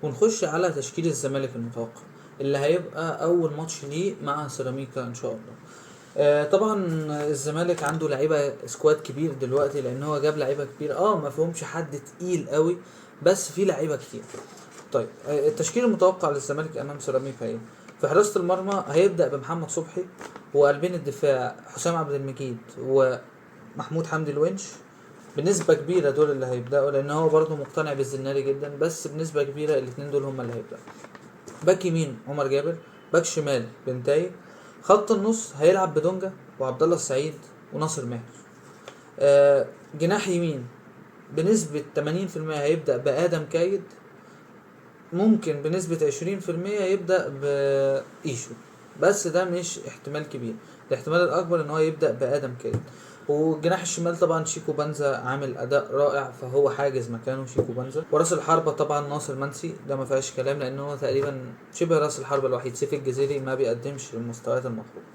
ونخش على تشكيل الزمالك المتوقع اللي هيبقى اول ماتش ليه مع سيراميكا ان شاء الله. طبعا الزمالك عنده لعيبة squad كبير دلوقتي، لان هو جاب لعيبة كبير، ما فيهمش حد تقيل قوي، بس في لعيبة كتير. طيب، التشكيل المتوقع للزمالك امام سيراميكا ايه؟ في حراسة المرمى هيبدا بمحمد صبحي، وقلبين الدفاع حسام عبد المجيد ومحمود حمدي الونش، بنسبة كبيرة دول اللي هيبدأوا، لأن هو برضه مقتنع بالزناري جدا، بس بنسبة كبيرة الاتنين دول هما اللي هيبدأوا. باك يمين عمر جابر، باك شمال بنتايج، خط النص هيلعب بدونجا وعبد الله السعيد وناصر ماهر. جناح يمين بنسبة 80% هيبدأ بآدم كايد، ممكن بنسبة 20% يبدأ بإيشو، بس ده مش احتمال كبير، الاحتمال الأكبر إن هو يبدأ بآدم كايد. والجناح الشمال طبعا شيكو بانزا عامل أداء رائع، فهو حاجز مكانه شيكو بانزا. وراس الحربة طبعا ناصر منسي، ده ما فيهاش كلام، لأن هو تقريبا شبه راس الحربة الوحيد. سيف الجزيري ما بيقدمش المستويات المطلوبة.